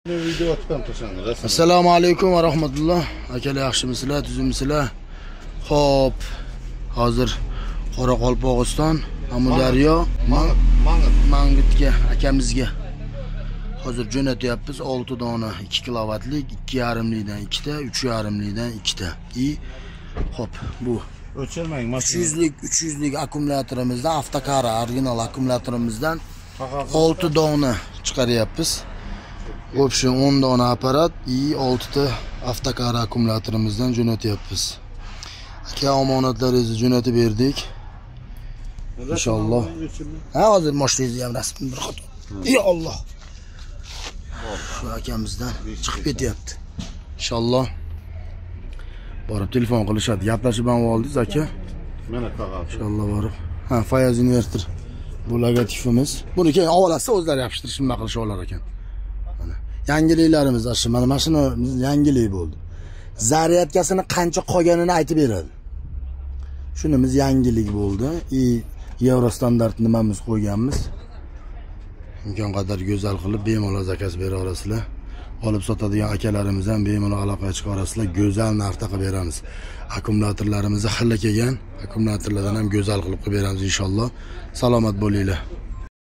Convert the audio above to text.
Video tutgan tursan. Assalomu alaykum va rahmatulloh. Akalar, yaxshimisizlar, tuzummisizlar? Xo'p, hozir Qoraqalpog'iston, Amudaryo, Mangitga akamizga hozir jo'natyapmiz 6 dona 2 kilovatlik, 2,5 likdan 2 ta, 3,5 likdan 2 ta. I xo'p, bu o'chirmang, 300 lik akkumulyatorimizdan, avtokara original akkumulyatorimizdan 6 dona chiqaryapmiz. В общем 10 dona apparat i 6 ta avtokara akkumulyatorimizdan jo'natyapmiz. Aka, omonatlaringizni jo'natib berdik. Inshaalloh. Ha, hozir mashinangizni ham rasmini bir qator. Ey Alloh. Shu akamizdan chiqib ketyapti. Inshaalloh borib telefon qilishadi. Gaplashib ham oldingiz aka. Mana qog'oz. Inshaalloh borib. Ha, Fayoz invertor bu logotipimiz. Buni keyin olasa o'zlari yopishtirishni nima qilish olar ekan. Mana yangiliklarimiz shu, mana mashina yangilik bo'ldi. Zaryadkasini qancha qolganini aytib beradi. Shunimiz yangilik bo'ldi. I Yevro standart nimamiz qo'yganmiz. Imkon qadar go'zal qilib bemalol zakaz bera olasizlar. Olib sotadigan akalarimiz ham bemalol aloqaga chiqa olasizlar. Go'zal narxda qilib beramiz. Akkumulyatorlarimizni xili kelgan, akkumulyatorlardan ham go'zal qilib qilib beramiz inshaalloh. Salomat bo'linglar.